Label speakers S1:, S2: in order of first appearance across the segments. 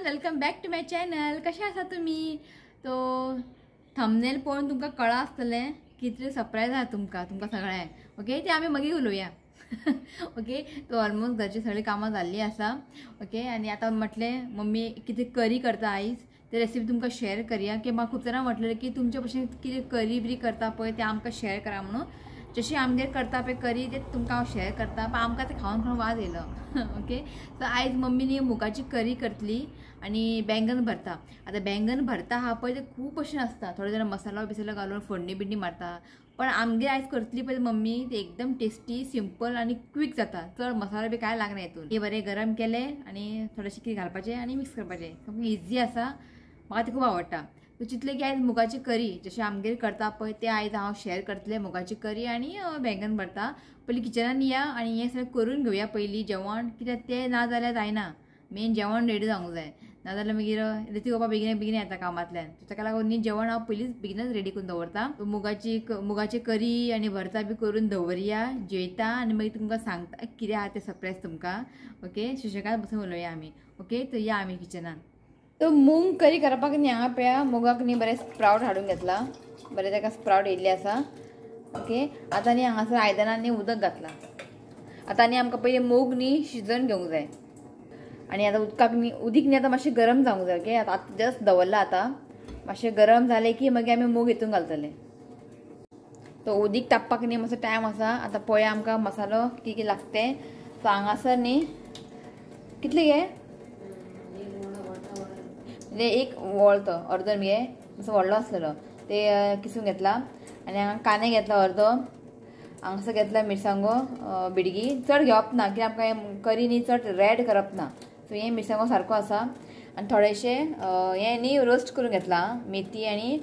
S1: Everyone, welcome back to my channel. कशे आसा तुमी? तो थंबनेल पळोवन तुमकां कळ्ळां आसतलें कितलें सरप्रायज आसा तुमकां तुमकां सगळ्यांक. ओके, ते आमी मागीर उलोवया. ओके, तो ऑलमोस्ट घरची सगळीं कामां जाल्लीं आसा. ओके, आनी आतां म्हटलें मम्मी कितें करी करता आयज, ते रेसिपी तुमकां शेअर करया. की म्हाका खूब जाणां म्हटलें की तुमचे भशेन कितें करी बरी करता पळय तें आमकां शेअर करा म्हणून. जशी आमगेर करता पळय करी ते तुमकां हांव शेअर करता, पण आमकां ते खावन खावन वाज येयलो. ओके, सो आयज मम्मी न्ही मुगाची करी करतली आनी बैंगन भरता. आतां बैंगन भरता आहा पळय ते खूब भशेन आसता, थोडे जाणां मसालो बिसालो घालून फोडणी बिडणी मारता, पण आमगेर आयज करतली पळय मम्मी ते एकदम टेस्टी, सिंपल आनी क्विक जाता. चड मसालो बी कांय लागना हितून. हे बरें गरम केलें आनी थोडेशें कितें घालपाचें आनी मिक्स करपाचें, सामकें इजी आसा. म्हाका तें खूब आवडटा. सो चिंतलें की आयज मुगाची करी जशें आमगेर करता पळय तें आयज हांव शेअर करतलें, मुगाची करी आनी बैंगन भरता. पयलीं किचनान या आनी हें सगळें करून घेवया पयलीं जेवण, कित्याक तें ना जाल्यार जायना. मेन जेवण रेडी जावंक जाय, नाजाल्यार मागीर ऋतिक बाबा बेगीन बेगीन येता कामांतल्यान. ताका लागून न्ही जेवण हांव पयलींच बेगीनच रेडी करून दवरता. मुगाची करी आनी भरता बी करून दवरया, जेयता आनी मागीर तुमकां सांगता कितें आहा तें सरप्रायज तुमकां. ओके, सुशेगाद बसून उलोवया आमी. ओके, तर या आमी किचनान. तो मूग करी करपाक न्ही हांगा पळया मुगाक न्ही बरें स्प्रावट हाडून घेतला, बरें ताका स्प्रावट येयल्ले आसा. ओके, आतां न्ही हांगासर आयदनान न्ही उदक घातलां. आतां न्ही आमकां पयलीं मूग न्ही शिजोवन घेवंक जाय आनी आतां उदकाक न्ही उदीक न्ही आतां मातशें गरम जावंक जाय. ओके, आतां जस्ट दवरलां, आतां मातशें गरम जालें की मागीर आमी मूग हितून घालतले. तो उदीक तापपाक न्ही मातसो टायम आसा. आतां पळया आमकां मसालो कितें कितें लागता तें. सो हांगासर न्ही कितले गे म्हणजे एक वोळ तो अर्दो मगे मातसो व्हडलो आसलेलो ते किसून घेतला आनी हांगा कांदे घेतला अर्दो, हांगासर घेतला मिरसांगो बिडगी. चड घेवप ना कित्याक आमकां करी न्ही चड रेड करप ना, सो हें मिरसांगो सारको आसा. आनी थोडेशें हें न्ही रोस्ट करून घेतला मेथी आनी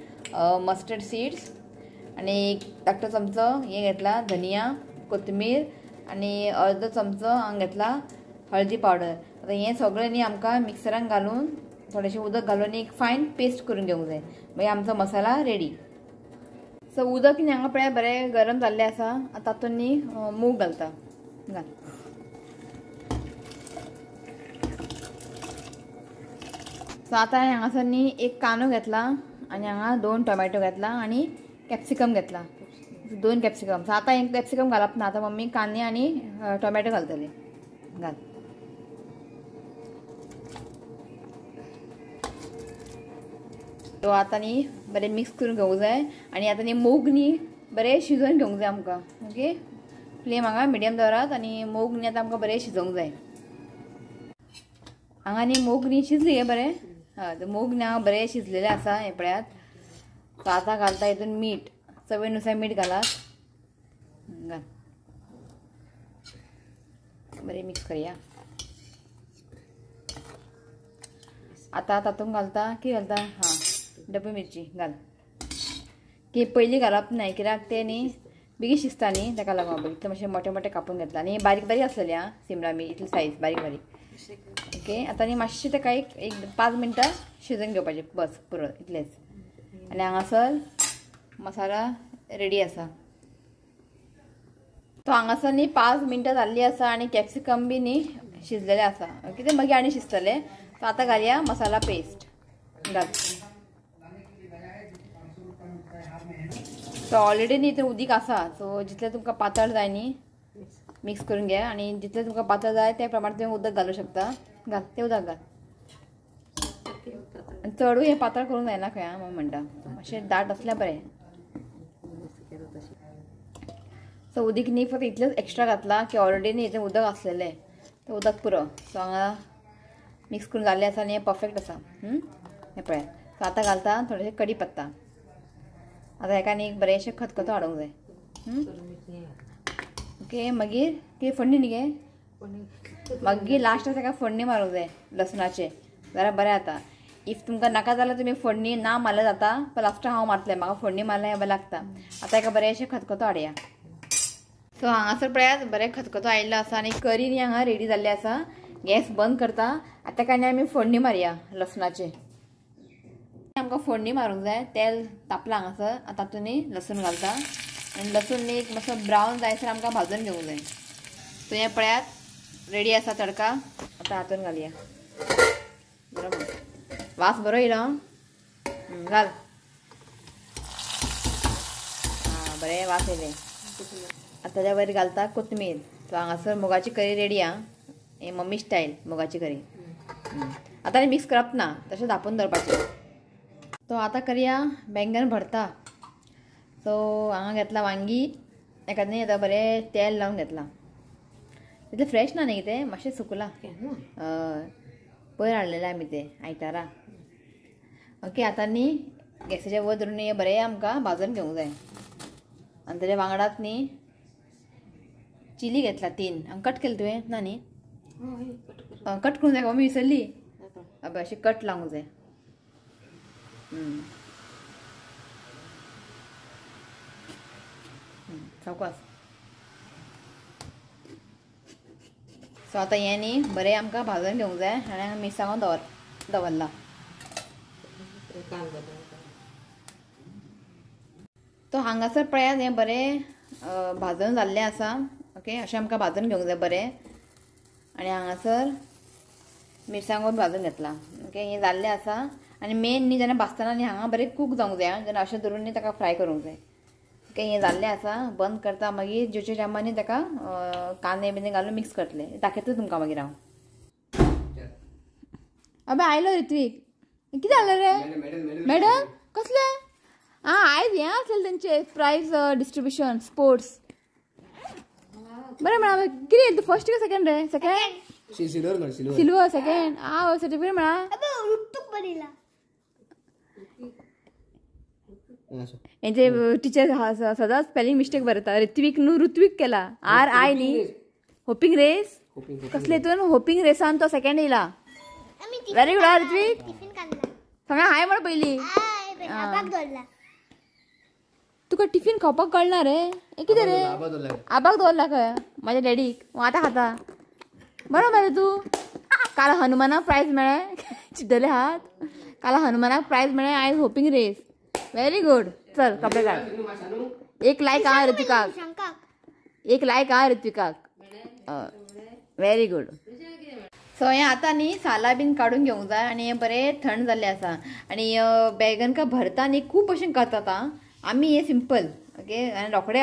S1: मस्टर्ड सीड्स आनी एक धाकटो चमचो हें घेतला धनिया, कोथमीर आनी अर्दो चमचो हांगा घेतला हळदी पावडर. आतां हें सगळें न्ही आमकां मिक्सरान घालून थोडेशें उदक घालून एक फायन पेस्ट करून घेवंक जाय, मागीर आमचो मसाला रेडी. सो उदक न्ही हांगा पळय बरें गरम जाल्लें आसा. आतां तातूंत न्ही मूग घालता, घाल. सो आतां हांगासर न्ही एक कांदो घेतला आनी हांगा 2 टोमॅटो घेतला आनी कॅप्सिकम घेतला, 2 कॅप्सिकम. सो आतां हें कॅप्सिकम घालप ना, आतां मम्मी कांदे आनी टोमॅटो घालतली, घाल. तो आतां न्ही बरें मिक्स करून घेवंक जाय आनी आतां न्ही मूग न्ही बरें शिजोवन घेवंक जाय आमकां. ओके, फ्लेम हांगा मिडियम दवरात आनी मूग न्ही आतां आमकां बरें शिजोवंक जाय. हांगा न्ही मूग न्ही शिजली गे बरें, हय मूग न्ही हांगा बरें शिजलेलें आसा हें पळयात. सो आतां घालता हितून मीठ, चवीनुसार मीठ घालात, घाल, बरें मिक्स करया. आतां तातूंत घालता कितें घालता, हां डबू मिरची घाल. की पयलीं घालप ना कित्याक तें न्ही बेगीन शिजता न्ही, ताका लागून इतलें मातशें मोटे मोटे कापून घेतला आनी बारीक बारीक आसलेलें आं सिमला मिर्च इतली सायज बारीक बारीक. ओके, आतां न्ही मातशें ताका एक 5 मिनटां शिजोवन घेवपाचें, बस पुरो इतलेंच. आनी हांगासर मसाला रेडी आसा. तो हांगासर न्ही 5 मिनटां जाल्लीं आसा आनी कॅप्सिकम बी न्ही शिजलेलें आसा. ओके, तें मागीर आनी शिजतलें. सो आतां घालया मसाला पेस्ट, घाल. सो ऑलरेडी न्ही थंय उदीक आसा, सो जितलें तुमकां पातळ जाय न्ही मिक्स करून घे आनी जितलें तुमकां पातळ जाय त्या प्रमाणे तुमी उदक घालूं शकता. घाल तें उदक घाल, आनी चडूय हें पातळ करूंक जायना खंय हांव म्हणटा, मातशें दाट आसल्यार बरें. सो उदीक न्ही फक्त इतलेंच एक्स्ट्रा घातलां की ऑलरेडी न्ही थंय उदक आसलेलें तें उदक पुरो. सो हांगा मिक्स करून जाल्लें आसा आनी हें परफेक्ट आसा. हें पळयात. सो आतां घालता थोडेशें कडी पत्ता. आतां हेका न्ही एक बरेंशें खतखतो हाडूंक जाय. ओके, मागीर कितें फोडणी न्ही गे, मागीर लास्टाक ताका फोडणी मारूंक जाय लसणाचें, जाल्यार बरें जाता. If तुमकां नाका जाल्यार तुमी फोडणी ना मारल्यार जाता, पण लास्टाक हांव मारतलें, म्हाका फोडणी मारल्यार बरें लागता. आतां हेका बरेंशें खतखतो हाडया. सो हांगासर पळयात बरें खतखतो आयिल्लो आसा आनी करी न्ही हांगा रेडी जाल्ली आसा. गॅस बंद करता. आतां ताका न्ही आमी फोडणी मारया लसणाचें. आमकां फोडणी मारूंक जाय. तेल तापलां हांगासर, आतां तातूंत न्ही लसूण घालता आनी लसूण न्ही एक मातसो ब्रावन जायसर आमकां भाजून घेवंक जाय. सो हें पळयात रेडी आसा तडका. आतां हातून घालया. बरोबर. वास बरो येयलो. घाल. आं बरें वास येयलें. आतां ताज्या वयर घालता कोथमीर. सो हांगासर मुगाची करी रेडी आं. हे मम्मी स्टायल मुगाची करी. आतां मिक्स करप ना, तशें धांपून दवरपाचें. तो आतां करया बैंगन भरता. सो हांगा घेतला वांगी, एका न्ही आतां बरें तेल लावन घेतलां. तितलें फ्रेश ना न्ही तें, मातशें सुकलां. हय पयर हाडलेलें आमी तें आयतारा. ओके आतां न्ही गॅसाचेर वयर धरून हें बरें आमकां भाजून घेवंक जाय. आनी ताज्या वांगडाच न्ही चिली घेतला 3. हांगा कट केलें तुवें ना न्ही? कट करूंक जाय मम्मी विसरली. अबे अशें कट लावंक जाय. सावकास. सो आतां हें न्ही बरें आमकां भाजून घेवंक जाय आनी मिरसांगो दवरला. तो हांगासर पळयात हें बरें भाजून जाल्लें आसा. ओके अशें आमकां भाजून घेवंक जाय बरें. आनी हांगासर मिरसांगो भाजून घेतला. ओके हें जाल्लें आसा. आनी मेन न्ही जेन्ना भाजतना न्ही हांगा बरें कूक जावंक जाय, जेन्ना अशें धरून न्ही ताका फ्राय करूंक जाय. ओके हें जाल्लें आसा. बंद करता मागीर जेवच्या टायमार न्ही ताका कांदे बिंदे घालून मिक्स करतले. दाखयता तुमकां मागीर हांव. अबे आयलो ऋत्वीक. कितें जालें रे मॅडम? कसलें? आं आयज हें आसलें तेंचें प्रायज डिस्ट्रिब्युशन स्पोर्ट्स. बरें म्हणा कितें तूं फर्स्ट काय सेकंड रे? Second silver second. आं सर्टिफिकेट म्हणा. हेंचे टिचर सदांच स्पेलिंग मिस्टेक बरयता. ऋत्वीक न्हू ऋत्वीक केला. आर I न्ही. होपिंग रेस कसले हितून होपिंग रेसान तो सेकंड येयला. Very good Hrithik. सगळ्या हाय म्हण पयलीं. तुका टिफिन खावपाक कळना रे? हें कितें रे? आबाक दवरला खंय म्हाज्या डॅडीक. आतां खाता. बरो मरे तूं. काल हनुमानाक प्रायज मेळ्ळें. चिड्डले हात. काल हनुमानाक प्रायज मेळ्ळें. आयज होपिंग रेस. Very good. चल कपडे काड. एक लायक आहा ऋत्विकाक. एक लायक आहा ऋत्विकाक. Very good. सो हें आतां न्ही सालां बीन काडून घेवंक जाय आनी हें बरें थंड जाल्लें आसा. आनी बेगन का भरता न्ही खूब भशेन करतात आमी. हें सिंपल. ओके आनी रोखडे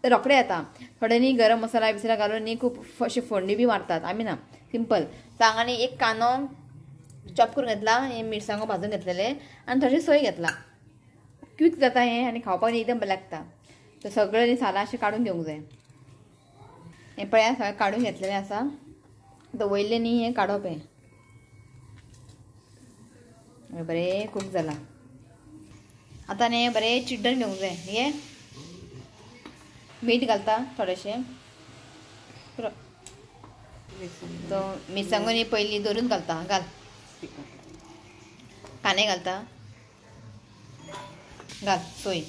S1: रोखडे येता. थोडे न्ही गरम मसाला बिसाला घालून न्ही खूब अशें फोडणी बी मारतात. आमी ना सिंपल. सो हांगा न्ही एक कांदो चॉप करून घेतला, हें मिरसांगो भाजून घेतलेले आनी थोडीशी सोय घेतला. क्विक जाता हें आनी खावपाक न्ही एकदम बरें लागता. तर सगळें न्ही सालां अशें काडून घेवंक जाय. हें पळया सगळें काडून घेतलेलें आसा. आतां वयलें न्ही हें काडप. हें बरें कूक जालां. आतां न्ही बरें चिड्डन घेवंक जाय. हे मीठ घालता थोडेशें. तो मिरसांगो न्ही पयलीं दवरून घालता. घाल कांदे घालता. घाल सोय.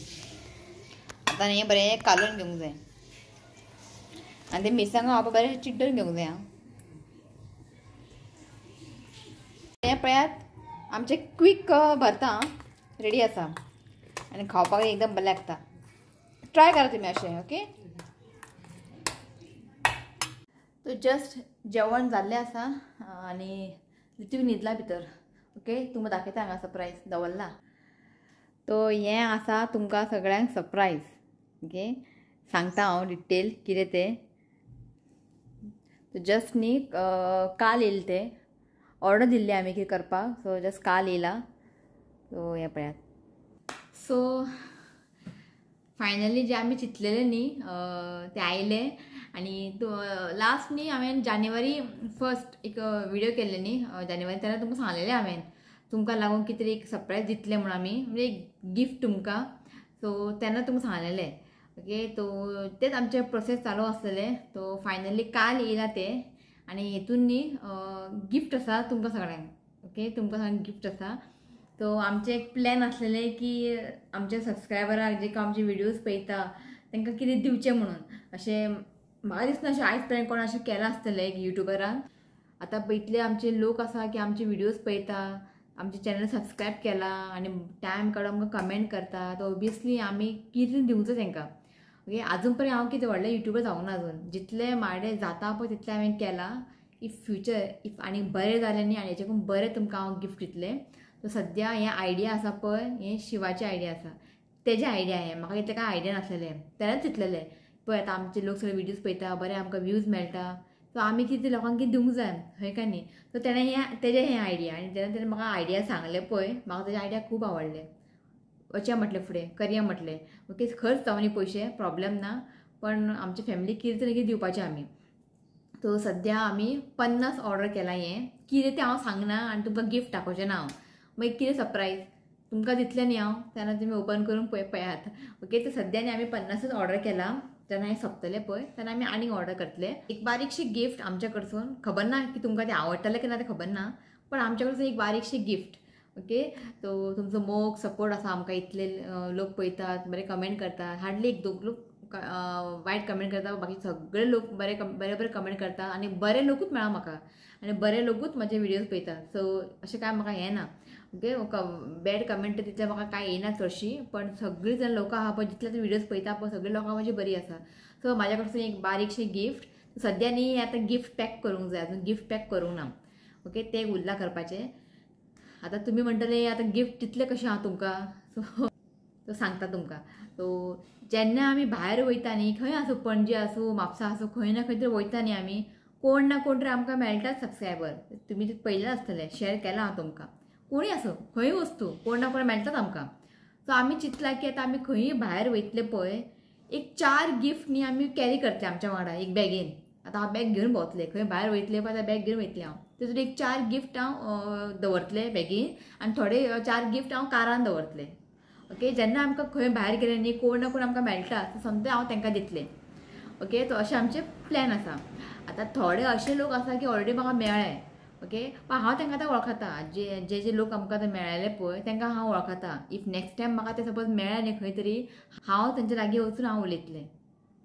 S1: आतां न्ही बरें कालोवन घेवंक जाय. आनी ते मिरसांगो हांव बरें चिड्डून घेवंक जाय. हें पळयात आमचें क्वीक भरता रेडी आसा आनी खावपाक एकदम बरें लागता. ट्राय करा तुमी अशें. ओके तो जस्ट जेवण जाल्लें आसा आनी ऋत्वीक न्हिदला भितर. ओके तुमकां दाखयता हांगा सरप्रायज दवरला. तो हें आसा तुमकां सगळ्यांक सरप्रायज. ओके सांगता हांव डिटेल कितें तें. जस्ट न्ही काल येयलें तें. ऑर्डर दिल्ली आमी कितें करपाक. सो जस्ट काल येयला. सो हें पळयात. सो फायनली जे आमी चिंतलेले न्ही ते आयले. आनी लास्ट न्ही हांवें जानेवारी 1 एक विडियो केल्ले न्ही जानेवारी, तेन्ना तुमकां सांगलेलें हांवें तुमकां लागून कितें तरी एक सरप्रायज दितलें म्हणून आमी, म्हणजे एक गिफ्ट तुमकां. सो तेन्ना तुमकां सांगलेलें. ओके तो तेच आमचें प्रोसेस चालू आसलेलें. तो फायनली काल येयला तें. आनी हेतून न्ही गिफ्ट आसा तुमकां सगळ्यांक. ओके तुमकां सगळ्यांक गिफ्ट आसा. सो आमचें एक प्लॅन आसलेलें की आमच्या सबस्क्रायबराक जे आमचे व्हिडियोज पळयता तांकां कितें दिवचें म्हणून. अशें म्हाका दिसना अशें आयज पर्यंत कोण अशें केलां आसतलें एक युट्युबरान. आतां इतले आमचे लोक आसा की आमचे व्हिडियोज पळयता, आमचे चॅनल सबस्क्रायब केला आनी टायम काडून आमकां कमेंट करता. तो ओबियसली आमी कितें दिवचो तांकां. ओके आजून पर्यंत हांव कितें व्हडलें युट्युबर जावंक ना अजून. जितलें म्हाजे जाता पळय तितलें हांवें केलां. If future if आनी बरें जालें न्ही आनी हेच्याकून बरें तुमकां हांव गिफ्ट दितलें. सो सद्या हें आयडिया आसा पळय, हें शिवाची आयडिया आसा, तेजे आयडिया हें. म्हाका इतलें कांय आयडिया नासलेलें, तेणेच चिंतलेलें पळय आतां आमचे लोक सगळे व्हिडियोज पळयता, बरें आमकां व्यूज मेळटा, सो आमी कितें लोकांक कितें दिवंक जाय हय काय न्ही. सो तेणें हें तेजें हें आयडिया आनी जेन्ना तेणें म्हाका आयडिया सांगलें पळय, म्हाका तेजे आयडिया खूब आवडले. वचया म्हटलें फुडें करया म्हटलें. ओके, खर्च जावं न्ही पयशे, प्रॉब्लेम ना, पण आमच्या फॅमिलीक कितें तरी कितें दिवपाचें आमी. सो सद्या आमी 50 ऑर्डर केलां. हें कितें तें हांव सांगना आनी तुमकां गिफ्ट दाखोवचें ना हांव, मागीर कितें सरप्रायज तुमकां दितलें न्ही हांव, तेन्ना तुमी ओपन करून पळयात. ओके, तर सद्या न्ही आमी 50 ऑर्डर केलां. जेन्ना हें सोंपतलें पळय तेन्ना आमी आनीक ऑर्डर करतले. एक बारीकशी गिफ्ट आमच्या कडसून, खबर ना की तुमकां तें आवडटलें की ना तें खबर ना, पण आमच्या कडसून एक बारीकशी गिफ्ट. ओके, सो तुमचो मोग सपोर्ट आसा आमकां, इतले लोक पळयतात, बरे कमेंट करतात, हार्डली एक दोग लोक वायट कमेंट करता, बाकी सगळे लोक बरे बरे बरे कमेंट करता आनी बरे लोकूच मेळा म्हाका आनी बरे लोकूच म्हजे व्हिडियोज पळयतात. सो अशें कांय म्हाका हें ना. ओके, बॅड कमेंट तितले म्हाका कांय येना चडशी, पण सगळीं जाण लोकां आहा पळय जितले व्हिडियोज पळयता पळय सगळीं लोकां म्हजी बरी आसा. सो म्हाज्या कडसून एक बारीकशें गिफ्ट. सद्या न्ही आतां गिफ्ट पॅक करूंक जाय, अजून गिफ्ट पॅक करूंक ना. ओके, तें उरलां करपाचें. आतां तुमी म्हणटले आतां गिफ्ट तितलें कशें हांव तुमकां, सो तो सांगता तुमकां. सो जेन्ना आमी भायर वयता न्ही, खंय आसूं, पणजे आसूं, म्हापसा आसूं, खंय ना खंय तरी वयता न्ही आमी, कोण ना कोण तरी आमकां मेळटात सबस्क्रायबर. तुमी पयलें आसतलें, शेअर केलां हांव तुमकां. कोणूय आसूं, खंय वस्तू कोण ना कोण मेळटात आमकां. सो आमी चिंतलां की आतां आमी खंयूय भायर वयतले पळय, एक 4 गिफ्ट न्ही आमी कॅरी करतले आमच्या वांगडा एक बॅगेन. आतां हांव बॅग घेवन भोंवतलें, खंय भायर वयतले पळय आतां बॅग घेवन वयतलें हांव, तितून एक 4 गिफ्ट हांव दवरतलें बॅगेन आनी थोडे 4 गिफ्ट हांव कारान दवरतलें. ओके, जेन्ना आमकां खंय भायर गेले न्ही कोण ना कोण आमकां मेळटा समजा हांव तांकां दितलें. ओके, तो अशें आमचें प्लॅन आसा. आतां थोडे अशे लोक आसा की ऑलरेडी म्हाका मेळ्ळे. ओके, पण हांव तांकां आतां वळखता, जे जे जे लोक आमकां आतां मेळ्ळे पळय तांकां हांव वळखता. If next time म्हाका ते सपोज मेळ्ळे न्ही खंय तरी, हांव तांच्या लागीं वचून हांव उलयतलें,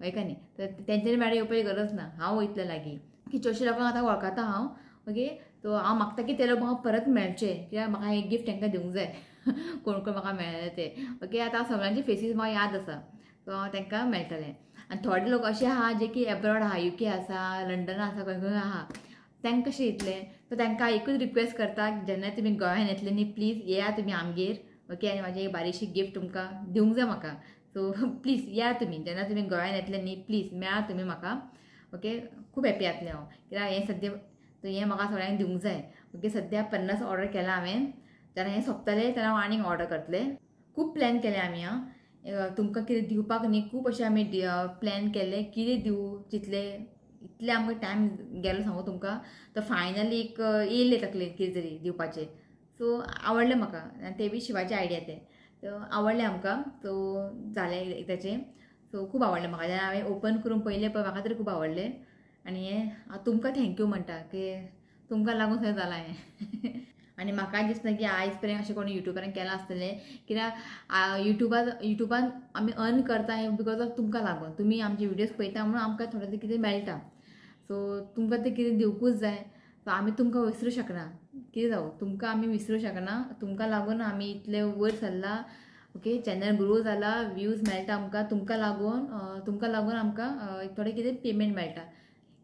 S1: हय काय न्ही. तर तेंच्यांनी मेळ्ळे येवपाची गरज ना, हांव वयतलें लागीं की चडशे लोकांक आतां वळखता हांव. ओके, सो हांव मागता की ते लोक म्हाका परत मेळचे, कित्याक म्हाका हें गिफ्ट तांकां दिवंक जाय कोण कोण म्हाका मेळ्ळे ते. ओके, आतां सगळ्यांचे फेसीस म्हाका याद आसा, सो हांव तांकां मेळटलें. आनी थोडे लोक अशे आहा जे की एब्रॉड आहा, युके आसा, लंडन आसा, खंय खंय आहा, तांकां कशें येतलें. सो तांकां एकूच रिक्वेस्ट करता, जेन्ना तुमी गोंयान येतले न्ही प्लीज येया तुमी आमगेर. ओके, आनी म्हाजें एक बारीकशी गिफ्ट तुमकां दिवंक जाय म्हाका. सो प्लीज या तुमी, जेन्ना तुमी गोंयान येतले न्ही प्लीज मेळा तुमी म्हाका. ओके, खूब हॅपी जातलें हांव, कित्याक हें सद्या हें म्हाका सगळ्यांक दिवंक जाय. ओके, सद्या 50 ऑर्डर केलां हांवें, जेन्ना हें सोंपतलें तेन्ना हांव आनीक ऑर्डर करतलें. खूब प्लॅन केलें आमी आं, तुमकां कितें दिवपाक न्ही खूब अशें आमी प्लॅन केल्लें, कितें दिवं चिंतलें, इतलें आमकां टायम गेलो सांगू तुमकां. तर फायनली एक येयलें तकलेन कितें तरी दिवपाचें. सो आवडलें म्हाका आनी तें बी शिवाचें आयडिया तें, सो आवडलें आमकां. सो जालें एकदाचें. सो खूब आवडलें म्हाका, जेन्ना हांवें ओपन करून पळयलें पळय म्हाका तरी खूब आवडलें. आनी हें हांव तुमकां thank you म्हणटा की तुमकां लागून सगळें जालां हें. आनी म्हाका दिसना की आयज पर्यंत अशें कोणी युट्यूबान केलां आसतलें, कित्याक युट्यूबान आमी अर्न करता हें because of तुमकां लागून, तुमी आमचे व्हिडियोज पळयता म्हणून आमकां थोडें तरी कितें मेळटा. सो तुमकां तें कितें दिवकूच जाय. सो आमी तुमकां विसरूं शकना, कितें जावं तुमकां आमी विसरूं शकना, तुमकां लागून आमी इतले वयर सरला. ओके, चॅनल ग्रो जाला, व्यूज मेळटा आमकां, तुमकां लागून, तुमकां लागून आमकां थोडें कितें पेमेंट मेळटा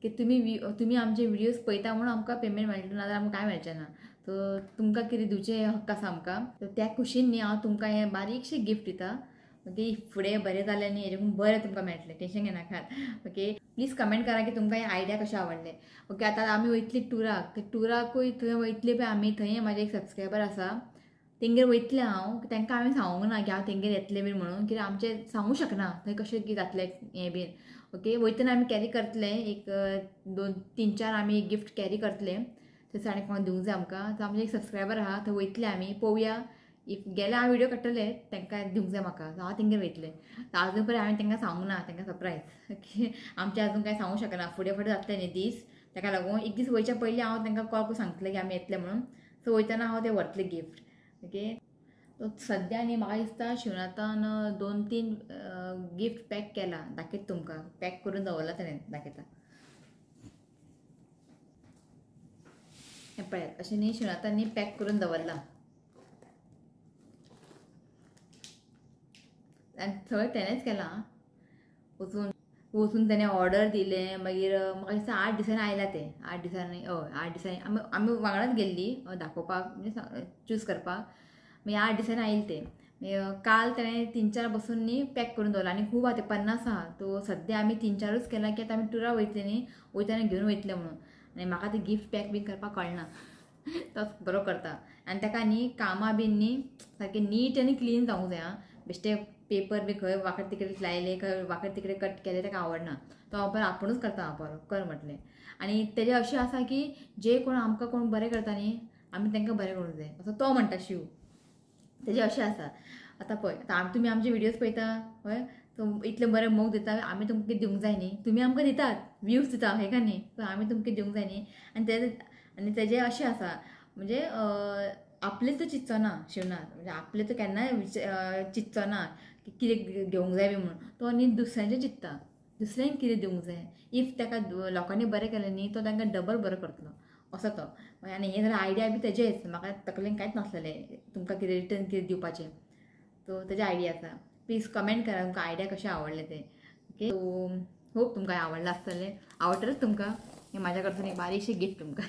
S1: की तुमी आमचे व्हिडियोज पळयता म्हणून आमकां पेमेंट मेळटा, नाजाल्यार आमकां कांय मेळचें ना. सो तुमकां कितें दिवचें हक्क आसा आमकां. सो त्या खुशीन न्ही हांव तुमकां हें बारीकशें गिफ्ट दिता. ओके, फुडें बरें जालें न्ही हेजेकून बरें तुमकां मेळटलें, टेंशन घेनाकात. ओके, प्लीज कमेंट करा की तुमकां हें आयडिया कशें आवडलें. ओके, आतां आमी वयतली टुराक, ते टुराकूय थंय वयतली पळय आमी, थंय म्हाजे एक सबस्क्रायबर आसा तेंगेर वयतलें हांव, तांकां हांवें सांगूंक ना की हांव तेंगेर येतलें बीन म्हणून, कित्याक आमचें सांगूंक शकना थंय कशें कितें जातलें हें बीन. ओके, वयतना आमी कॅरी करतले एक 2 3 4 आमी गिफ्ट कॅरी करतले, थंयसर आनी कोणाक दिवंक जाय आमकां. सो आमचे एक सबस्क्रायबर आहा थंय वयतले आमी, पळोवया. If गेल्यार हांव व्हिडियो काडटलें, तांकां दिवंक जाय म्हाका, सो हांव तेंगेर वयतलें. आजून पर्यंत हांवें तांकां सांगूंक ना, तांकां सरप्रायज. ओके, आमचें आजून कांय सांगूंक शकना, फुडें फुडें जातलें न्ही दीस, ताका लागून एक दीस वयच्या पयलीं हांव तांकां कॉल करून सांगतलें की आमी येतले म्हणून. सो वयतना हांव तें व्हरतलें गिफ्ट. ओके, तो सद्या न्ही म्हाका दिसता शिवनाथान 2-3 गिफ्ट पॅक केला, दाखयता तुमकां, पॅक करून दवरला तेणें, दाखयता. हें पळयात, अशें न्ही शिवनाथान न्ही पॅक करून दवरला आनी सगळें तेणेंच केलां वचून. वचून तेणें ऑर्डर दिलें. मागीर म्हाका दिसता 8 दिसांनी आयला तें. 8 दिसांनी, हय 8 दिसांनी आमी आमी वांगडाच गेल्ली दाखोवपाक, म्हणजे चूज करपाक. मागीर 8 दिसांनी आयलें तें. मागीर काल तेणें 3-4 बसून न्ही पॅक करून दवरलां आनी खूब आहा तें 50 आहा. तो सद्या आमी 3-4ूच केला की आतां आमी टुरा वयतले न्ही, वयतना घेवन वयतले म्हणून. आनी म्हाका तें गिफ्ट पॅक बीन करपाक कळना, तोच बरो करता. आनी ताका न्ही कामां बीन न्ही सारकें नीट आनी क्लीन जावंक जाय. आं, बेश्टे पेपर बी खंय वांकड तिकडे लायले, खंय वांकड तिकडे कट केले ताका आवडना. तो बरो आपुणूच करता, बरो कर म्हटलें. आनी तेजें अशें आसा की जे कोण आमकां कोण बरें करता न्ही आमी तांकां बरें करूंक जाय, असो तो म्हणटा शिव. तेजें अशें आसा. आतां पळय, आतां तुमी आमचे व्हिडियोज पळयता, हय, इतले बरें मोग दिता, आमी तुमकां कितें दिवंक जाय न्ही. तुमी आमकां दितात, व्यूज दिता, हें काय न्ही, सो आमी तुमकां दिवंक जाय न्ही. आनी तेजें अशें आसा म्हणजे आपलें तो चिंतचो ना शिवनाथ, म्हणजे आपलें तो केन्नाय चिंतचो ना की कितें घेवंक जाय बी म्हणून. तो न्ही दुसऱ्यांचें चिंतता, दुसऱ्यांक कितें दिवंक जाय. If ताका लोकांनी बरें केलें न्ही तो तांकां डबल बरो करतलो, असो तो. आनी हें जाल्यार आयडिया बी तेजेच, म्हाका तकलेन कांयच नासलेलें तुमकां कितें रिटर्न कितें दिवपाचें. सो तेजे आयडिया आसा. प्लीज कमेंट करा तुमकां आयडिया कशें आवडलें तें. ओके, सो होप तुमकां आवडलां आसतलें, आवडटलेंच तुमकां हें म्हाज्या कडसून एक बारीकशें गिफ्ट तुमकां.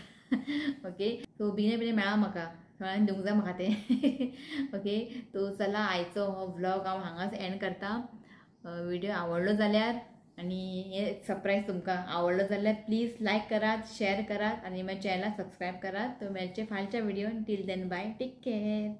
S1: ओके, सो बेगीन बेगीन मेळा म्हाका, सगळ्यांनी दिवंक जाय म्हाका तें. ओके, सो चला आयचो हो व्लॉग हांव हांगाच एंड करता. व्हिडिओ आवडलो जाल्यार आनी हे सरप्रायज तुमकां आवडलो जाल्यार प्लीज लायक करात, शेअर करात आनी म्हज्या चॅनलाक सबस्क्रायब करात. तो मेळचे फालच्या व्हिडियोन. Till then bye, take care.